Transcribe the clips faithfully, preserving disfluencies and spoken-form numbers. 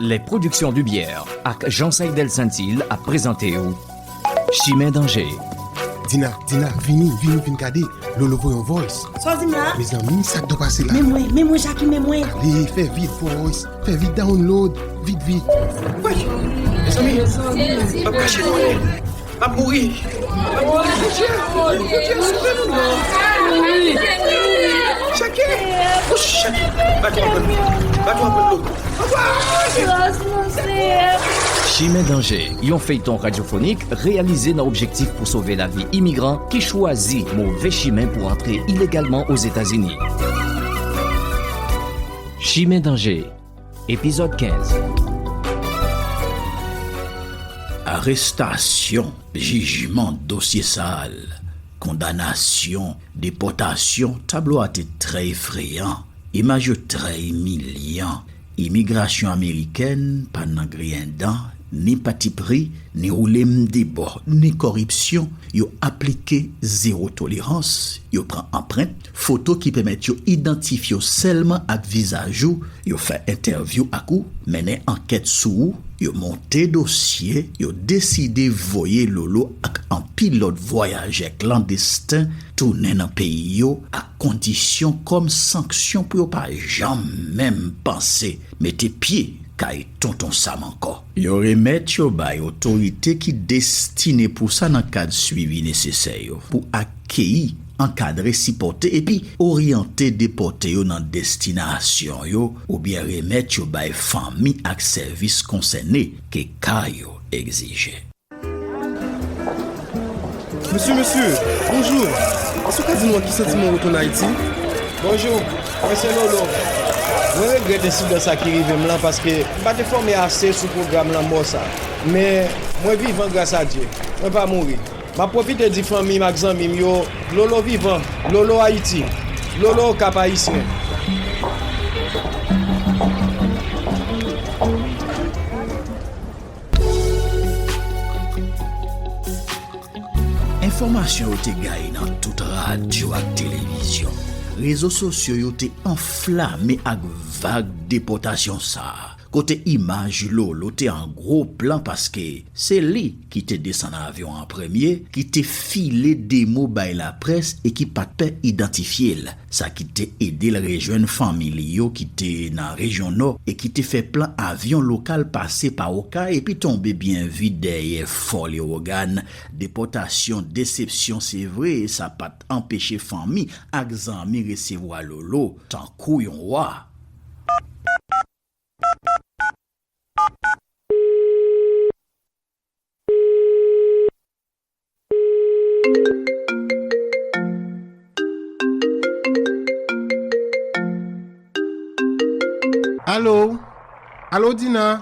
Les Productions Dubière ak Jean Saïdel Saintil ap prezante w Chimen Danje. Dina, Dina, vini, vini, vin gade. Lolo voye yon voice. Sa w di m la? Mezanmi, sa k dwe pase la? Men mwen, men mwen, Jackie, men mwen. Ale, fè vit, voice. Fè vit, download. Vit, vit. Mezanmi, m ap kache mwen. M ap mouri. M ap mouri. Bondye, Bondye, sove nou non. Jackie. Kouch, Jackie. Bato ap pran dlo. Chimen Danje, yon feyton radyofonik reyalize nan objektif pou sove lavi imigran ki chwazi move chimen pou antre ilegalman Ozetazini. Chimen Danje, epizòd kenz. Arestasyon, jijman, dosye sal, kondanasyon, depòtasyon, tablo a te trè efreyan, imaj yo trè imilyan. Imigrasyon amerikèn pa nan griyen dan, ni patipri, ni woule m de bò, ni kòripsyon. Yo aplike zewo tolerans, yo pran anprent, foto ki pèmèt yo idantifye w sèlman ak vizaj ou, yo fè entèvyou ak ou, mennen ankèt sou ou, yo monte dosye, yo deside voye Lolo ak anpil lòt vwayajè klandesten tounen nan peyi yo ak kondisyon kòm sanksyon pou yo pa janm menm panse mete pye kay Tonton Sam ankò. Yo remèt yo bay otorite ki destine pou sa nan kad swivi nesesè yo pou akeyi, ankadre, sipòte epi oryante depòte yo nan destinasyon yo oubyen remèt yo bay fanmi ak sèvis konsène ke ka yo egzije. Mesye, mesye, bonjou. Èske w ka di nou an ki santiman w retounen Ayiti? Bonjou, mwen se Lolo. Mwen regrèt ensidan sa ki rive m lan paske m pa te fòme ase sou pwogram lanmò sa. Men, mwen vivan gras a Dye. Mwen pa mouri. M ap pwofite di fanmi m ak zanmi m yo, Lolo vivan, Lolo Ayiti, Lolo Okap Ayisyen. Enfòmasyon yo te gaye nan tout radyo ak televizyon. Rezo sosyo yo te anflame ak vag depòtasyon sa a, kote imaj Lolo te an gwo plan paske se li ki te desann avyon an premye, ki te file de mo bay laprès e ki pa t pè idantifye l. Sa ki te ede l rejwenn fanmi li yo ki te nan rejyon Nò e ki te fè plan avyon lokal pase pa Okay epi tonbe byen vit dèyè Fò Lewogàn. Depòtasyon, desepsyon, se vre, sa pa t anpeche fanmi ak zanmi resevwa Lolo tankou yon wa. Alo? Alo, Dina?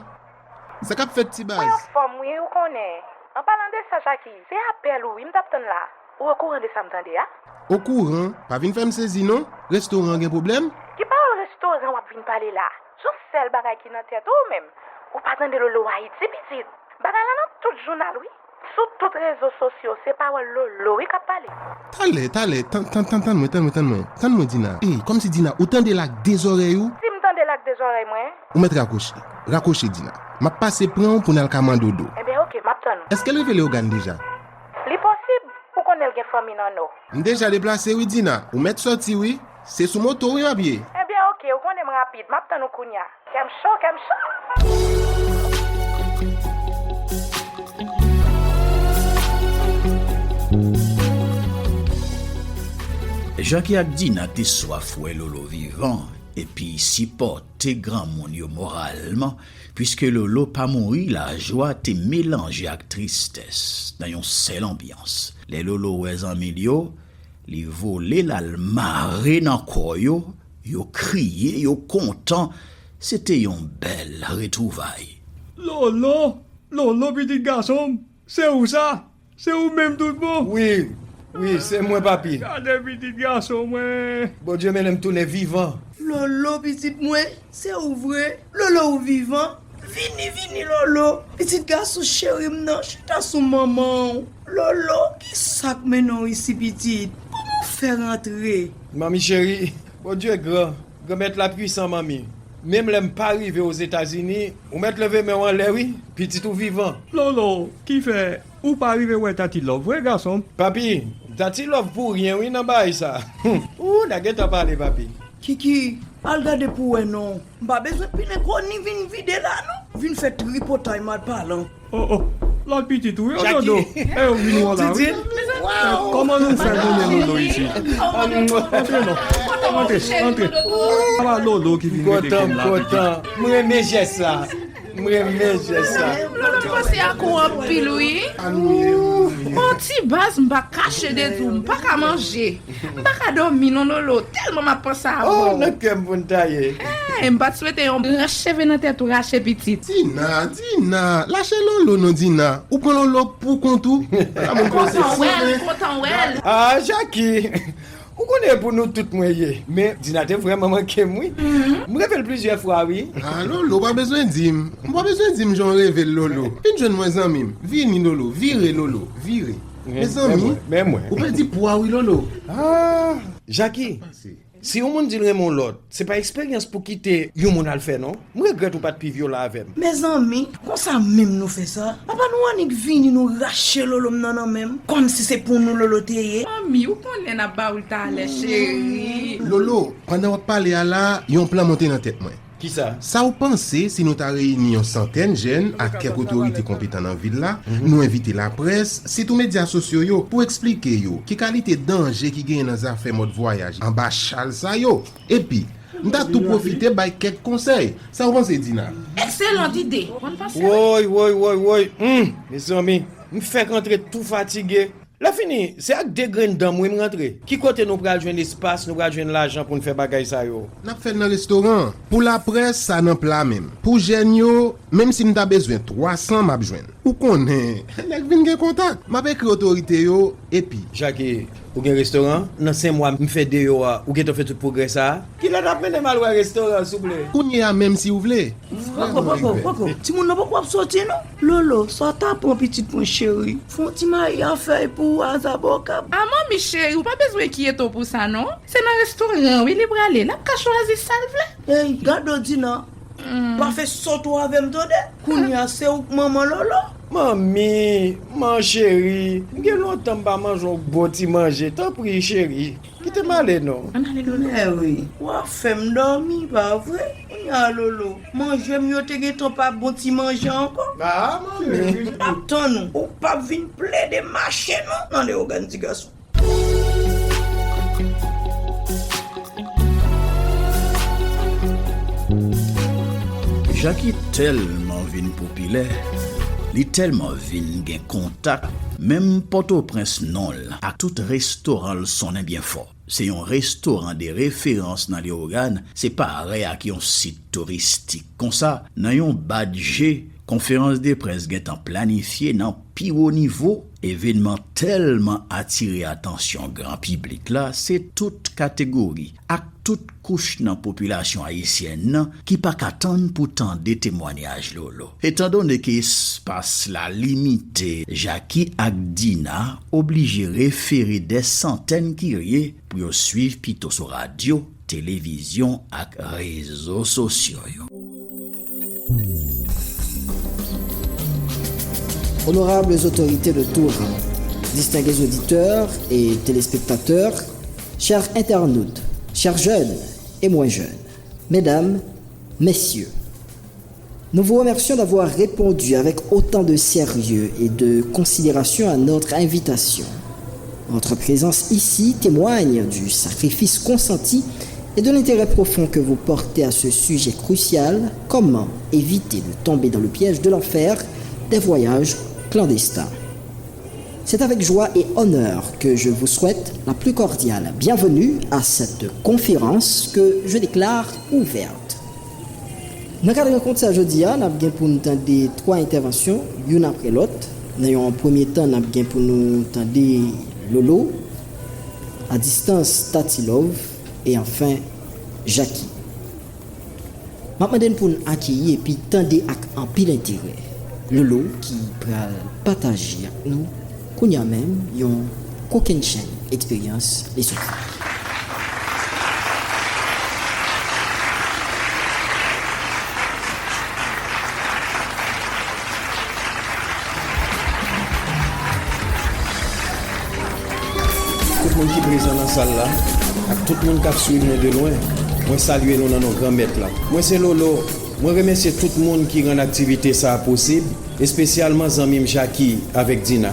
Sa k ap fèt, ti baz? Mwen anfòm, wi, ou konnen. An palan de sa, Jackie, se apèl ou, wi, m t ap tann la. Ou okouran de sa m tande a? Okouran? Pa vin fè m sezi, non. Restoran an gen pwoblèm? Ki pawòl restoran w ap vin pale la? Jan sèl bagay ki nan tèt ou, ou menm. Ou pa tande Lolo Ayiti, pitit. Bagay la nan tout jounal, wi. Sou tout rezo sosyo, se pawòl Lolo, wi, k ap pale. Talè, talè, tann, tann, tann, tann mwen, tann mwen, tann mwen. Tann mwen, Dina. Ey, kòmsi Dina, ou tande l ak de zòrèy ou? Si m tande l ak de zòrèy mwen. Ou mèt rakwoche. Rakwoche, Dina. M ap pase pran w pou n al ka mande w do. Ebyen, oke, m ap tann ou. Èske l rive Leyogàn deja? Li posib. Ou konnen l gen fanmi nan Nò. M deja deplase wi, Dina. Ou mèt sòti wi. Se sou moto wi m ap ye. Ebyen, oke, ou konnen m rapid. M ap tann ou kounya. Kè m cho, kè m cho. Jackie ak Dina te swaf wè Lolo vivan epi sipòte granmoun yo moralman. Piske Lolo pa mouri, lajwa te melanje ak tristès nan yon sèl anbyans. Lè Lolo wè zanmi l yo, li vole l al mare nan kò yo, yo kriye, yo kontan. Se te yon bèl retwouvay. Lolo! Lolo, pitit gason m! Se ou sa? Se ou menm tout bon? Wi, wi, se mwen, papi. Gade pitit gason mwen. Bondye mennen m tounen vivan. Lolo, pitit mwen, se ou vre? Lolo, ou vivan? Vini, vini, Lolo. Pitit gason cheri m nan, chita sou manman w. Lolo, ki sa k mennen w isi, pitit? Kòman w fè rantre? Manmi cheri, Bondye gran. Granmèt la pwisan, manmi. Menm lè m pa rive Ozetazini, ou mèt leve men w anlè wi, pitit ou vivan. Lolo, kifè, ou pa rive wè Tati Love vre, gason m? Papi, Tati Love pou ryen wi nan bagay sa. Ooh, n a gentan pale, papi. Kiki, al gade pou wè non. M pa bezwen pilen koni vin vide la non. Vin fè tripotay malpalan. Oh, oh. Lòt pitit ou yo, Jackie. Dodo. E yo vin wè w la, wi. Titi. Eh, kòman nou fè konnen Lolo isi? Antre non. Antre, antre. Papa Lolo ki vin mete kè m la. Kontan, kontan. M renmen jès la. M renmen jès sa. Lolo pase ak ou anpil, wi. On ti baz, m pa kache de di w, m pa ka manje. M pa ka dòmi non, Lolo, tèlman m ap panse avè w. Oh, nan kè m pou n ta ye. Eh, m pa t swete yon branch cheve nan tèt ou rache, pitit. Dina, Dina, lache Lolo non, Dina. Ou pran Lolo pou kont ou. Kontan wè l, kontan wè l. Ah, Jackie. Ou konnen e pou nou tout mwen ye. Men, Dina te vrèman manke m, wi. M reve l plizyè fwa, wi. Ah, Lolo, ou pa bezwen di m. Ou pa bezwen di m jan w reve l, Lolo. Vin jwenn mwen, zanmi m. Vini, Lolo. Vire, Lolo. Vire. Mezanmi, ou pèdi pwa wi, Lolo. Ah, Jackie, si yon moun di l renmen yon lòt, se pa eksperyans pou kite yon moun al fè, non. M regrèt ou pa t pi vyolan avè m. Mezanmi, konsa menm nou fè sa? Papa nou annik vini, nou rache Lolo m nan nan men m, kòmsi se pou nou Lolo te ye. Manmi, ou konnen n ap ba ou l talè, cheri. Lolo, pandan w ap pale a la, yon plan monte nan tèt mwen. Kisa? Sa w panse si nou ta reyini yon santèn jèn ak kèk otorite konpetan nan vil la, nou envite laprès, sitou medya sosyo yo, pou eksplike yo ki kalite danje ki genyen nan zafè mòd vwayaj anba chal sa yo? Epi, m ta tou pwofite bay kèk konsèy. Sa w panse, Dina? Ekselan ide. Bòn panse. Woy, woy, woy, woy. Hum, mezanmi, m fèk antre tou fatige. Lèfini, se ak de grenn dan m wi m rantre. Ki kote nou pral jwenn espas, nou pral jwenn lajan pou n fè bagay sa yo? N ap fè l nan restoran an. Pou laprès, sa nan pla men m. Pou jèn yo, menm si m ta bezwen twa san, m ap jwenn. Ou konnen, nèg vin gen kontak. M ap ekri otorite yo, epi. Jackie, ou gen restoran? Nan senk mwa m fè deyò a, ou gentan fè tout pwogrè sa a? Kilè n ap mennen m al wè restoran, souple? Kounye a menm si w vle. Poko, poko, poko. Timoun nan poko ap soti, non. Lolo, sa w ta pran pitit mwen, cheri? Fè yon ti mayi a fèy pou ou, azabòkab. A, manmi cheri, ou pa bezwen enkyete w pou sa, non. Se nan restoran, wi, li prale. L ap ka chwazi sa l vle. Ey, gade w, Dina. Pa fè sòt ou avè m, tande? Kounye a, se ou k manman Lolo. Manmi, man cheri, m gen lontan m pa manje yon bon ti manje. Tanpri, cheri. Kite m ale non. Ann ale, Lolo. Mèwi, w ap fè m dòmi, pa vre? Kounye a, Lolo, manje m yo te gentan pa bon ti manje ankò. Ah, manmi. M ap tann ou. Ou p ap vin plede mache non nan lewogàn ti gason. Jackie tèlman vin popilè, li tèlman vin gen kontak, menm Pòtoprens non l ak tout restoran l sonnen byen fò. Se yon restoran de referans nan Leyogàn, se parèy ak yon sit touristik. Konsa, nan yon bat je, konferans de près gentan planifye nan pi wo nivo. Evènman tèlman atire atansyon gran piblik la, se tout kategori ak tout kouch nan popilasyon ayisyèn nan ki pa ka tann pou tande temwanyaj Lolo. Etandone ke espas la limite, Jackie ak Dina oblije refere dè santèn kirye pou yo swiv pito sou radyo, televizyon ak rezo sosyo yo. Honorables autorités de Touran, distingués auditeurs et téléspectateurs, chers internautes, chers jeunes et moins jeunes, mesdames, messieurs, nous vous remercions d'avoir répondu avec autant de sérieux et de considération à notre invitation. Votre présence ici témoigne du sacrifice consenti et de l'intérêt profond que vous portez à ce sujet crucial, comment éviter de tomber dans le piège de l'enfer des voyages clandestins. C'est avec joie et honneur que je vous souhaite la plus cordiale bienvenue à cette conférence que je déclare ouverte. Nan kad rankont sa jodi a, n ap gen pou n tande twa entèvansyon, youn apre lòt. Nan yon premye tan, n ap gen pou nou tande Lolo, a distans Tati Love, e anfen, Jackie. M ap mande n pou n akeyi epi tande ak anpil enterè Lolo ki pral pataje ak nou kounye a menm yon kokennchenn eksperyans li sot viv. Moun ki prezan nan sal la, ak tout moun k ap swiv nou de lwen, mwen salye nou nan non Granmèt la. Mwen se Lolo. Mwen remèsye tout moun ki rann aktivite sa a posib, espesyalman zanmi m Jacky avèk Dina.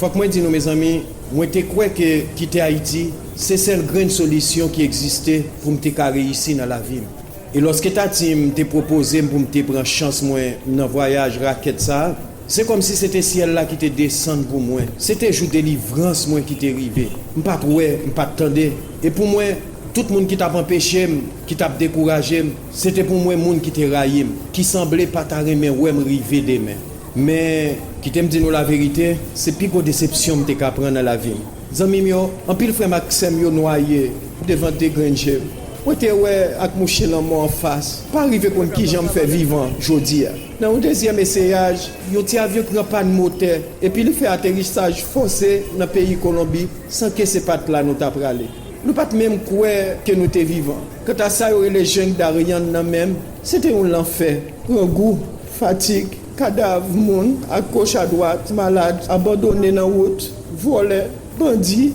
Fòk mwen di nou, mezanmi, mwen te kwè ke kite Ayiti se sèl grenn solisyon ki egziste pou m te ka reyisi nan lavi m. E lòske Tati m te pwopoze m pou m te pran chans mwen nan vwayaj rakèt sa a, se kòmsi se te syèl la ki te desann pou mwen. Se te jou delivrans mwen ki te rive. M pa t wè, m pa t tande. E pou mwen, tout moun ki t ap anpeche m, ki t ap dekouraje m, se te pou mwen moun ki te rayi m, ki sanble pa ta renmen wè m rive demen. Men, kite m di nou laverite, se pi gwo desepsyon m te ka pran nan lavi m. Zanmi m yo, anpil frè m ak sè m yo nwaye devan de grenn je m. Mwen te wè ak mouche lanmò anfas, pa rive konn kijan m fè vivan jodi a. Nan yon dezyèm eseyaj, yon ti avyon pran pàn motè, epi li fè aterisaj fòse nan peyi Kolonbi, san ke se pa t la nou ta prale. Nou pa t menm kwè ke nou te vivan. Kanta sa yo rele Jeng Darien nan men m, se te yon lanfè. Grangou, fatig, kadav moun agoch adwat, malad, abandone nan wout, vòlè, bandi,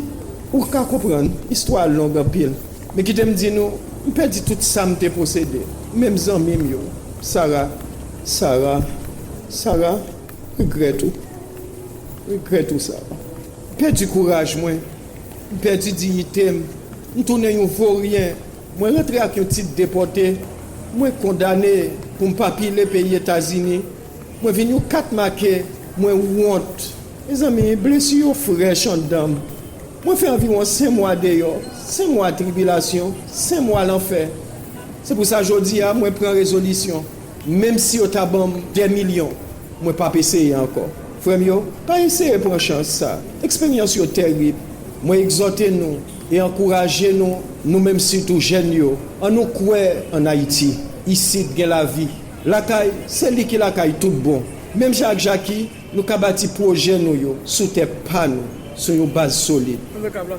ou ka konprann, istwa a long anpil. Men kite m di nou, m pèdi tout sa m te posede, menm zanmi m yo, Sara, Sara, Sara, regrèt ou, regrèt ou Sara. M pèdi kouraj mwen, m pèdi diyite m, m tounen yon voryen, mwen rantre ak yon tit depòte, mwen kondane pou m pa pile peyi Etazini, mwen vin yon kat make, mwen wont. Mezanmi, blesi yo frèch anndan m. Mwen fè anviwon senk mwa deyò, senk mwa tribilasyon, senk mwa lanfè. Se pou sa jodi a, mwen pran rezolisyon. Menm si yo ta ban m de milyon, mwen p ap eseye ankò. Frè m yo, pa eseye pran chans sa. Eksperyans yo tèrib. Mwen egzòte nou e ankouraje nou, nou menm sitou jèn yo, ann nou kwè ann Ayiti. Isit gen lavi. Lakay, se li ki lakay tout bon. Menm jan ak Jaki, nou ka bati pwojè nou yo sou tè pa nou, sou yon baz solid.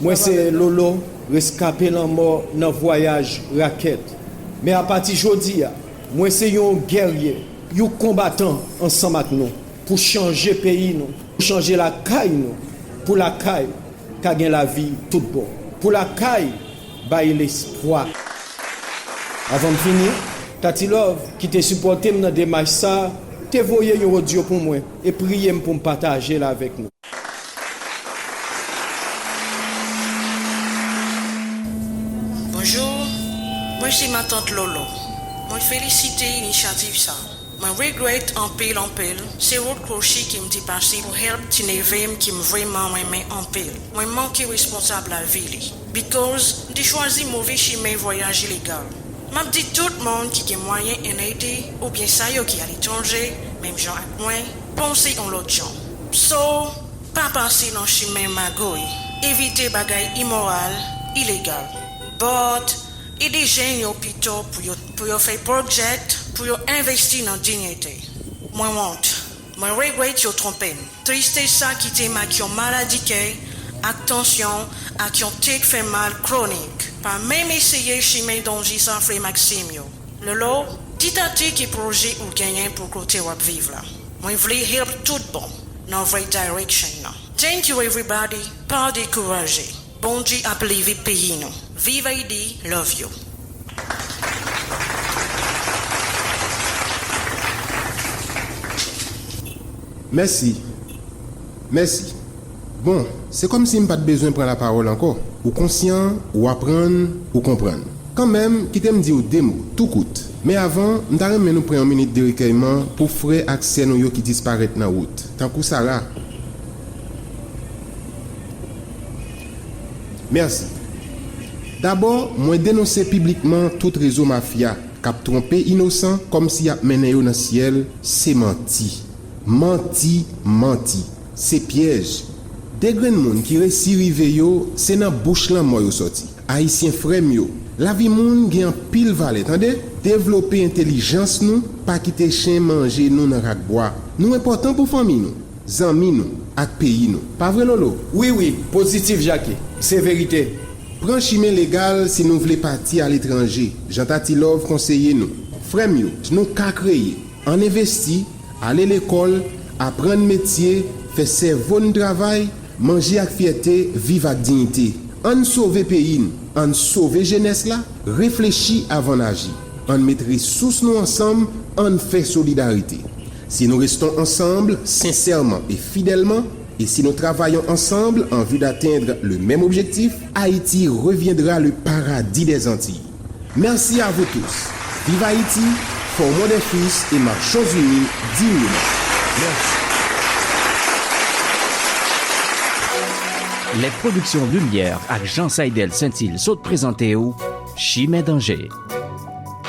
Mwen se Lolo, reskape lanmò nan vwayaj rakèt. Men apati jodi a, mwen se yon gèrye, yon konbatan ansanm ak nou, pou chanje peyi nou, pou chanje lakay nou, pou lakay ka gen lavi tout bon, pou lakay bay lespwa. Avan m fini, Tati Love, ki te sipòte m nan demach sa a, te voye yon odyo pou mwen e priye m pou m pataje l avèk nou. Bonjou, mwen se matant Lolo. Mwen felisite inisyativ sa. Mwen regrèt anpil, anpil, se wout kwochi ke m te pase pou help ti neve m ke m vrèman renmen anpil. Mwen manke responsab lavi li. Because m te chwazi move chimen vwayaj ilegal. M ap di tout moun ki gen mwayen ann ede, oubyen sa yo ki aletranje, menm jan ak mwen, panse yon lòt jan. So, pa pase nan chimen magouy, evite bagay imoral, ilegal. But, ede jèn yo pito pou yo, pou yo fè project, pou yo envesti nan diyite. Mwen wont. Mwen regrèt yo twonpe m. Tristès sa kite m ak yon maladi kè, ak tansyon, ak yon tèt fè mal kwonik. Pa menm eseye chimen danje sa frè Maxime yo. Lolo, di Tati ki pwojè ou genyen pou kote w ap viv la. Mwen vle help tout bon nan vrè direction nan. Thank you everybody, pa dekouraje. Bondye ap leve peyi nou. Viv Ayiti, love you. Mèsi. Mèsi. Bon, se kòmsi m pa t bezwen pran lapawòl ankò. Ou konsyan, ou aprann, ou konprann. Kanmenm, kite m di w de mo, tou kout. Men avan, m ta renmen nou pran yon minit de rekèyman pou frè ak sè nou yo ki disparèt nan wout, tankou Sara. Mèsi. Dabò, mwen denonse piblikman tout rezo mafya k ap twonpe inosan kòmsi y ap mennen yo nan syèl, se manti. Manti, manti. Se pyèj. De grenn moun ki resi rive yo, se nan bouch lanmò yo sòti. Ayisyen frè m yo, lavi moun gen anpil valè, tande! Devlope entèlijans nou, pa kite chen manje nou nan rak bwa. Nou enpòtan pou fanmi nou, zanmi nou, ak peyi nou. Pa vre, Lolo? Wi, wi, pozitif, Jackie. Se verite. Pran chimen legal si nou vle pati aletranje, jan Tati Love konseye nou. Frè m yo, nou ka kreye. Ann envesti, ale lekòl, aprann metye, fè sèvo n travay, manje ak fyète, viv ak diyite. Ann sove peyi n, ann sove jenès la, reflechi avan n aji. Ann met resous nou ansanm, ann fè solidarite. Si nou restons ensemble, sincèrement et fidèlement, et si nous travaillons ensemble en vue d'atteindre le même objectif, Haïti reviendra le paradis des Antilles. Merci à vous tous. Vive Haïti, formons des fils et marchons unis dignement. Merci. Les Productions Lumière ak Jean Saidel Saintil sot prezante w Chimen Danje.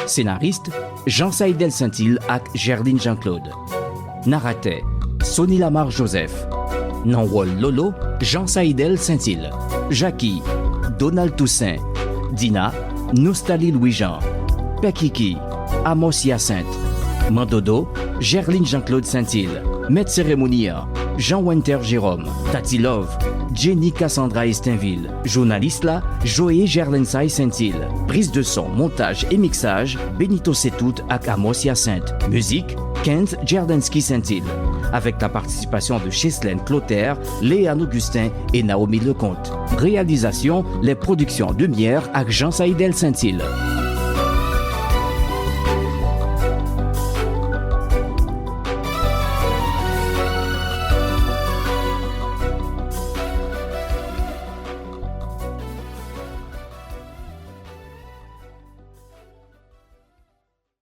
Senaris, Jean Saidel Saintil ak Gerline Jean Claude. Naratè, Sony Lamar Joseph. Nan wòl Lolo, Jean Saidel Saintil. Jackie, Donald Toussaint. Dina, Noustali Louis Jean. Pè Kiki, Amos Hyacinthe. Mandodo, Gerline Jean Claude Saintil. Mèt seremoni an, Jean Wenter Jérôme. Tati Love, Jenny Cassandra Estenville. Jounalis la, Joé Gerlensay Saintil. Prise de son, montaj e miksaj, Benito Setout ak Amos Hyacinthe. Mizik, Kenz Gerlensky Saintil. Avec la participation de Cheslène Clotaire, Léane Augustin et Naomi Leconte. Réalisation, Les Productions Lumière ak Jean Saidel Saintil.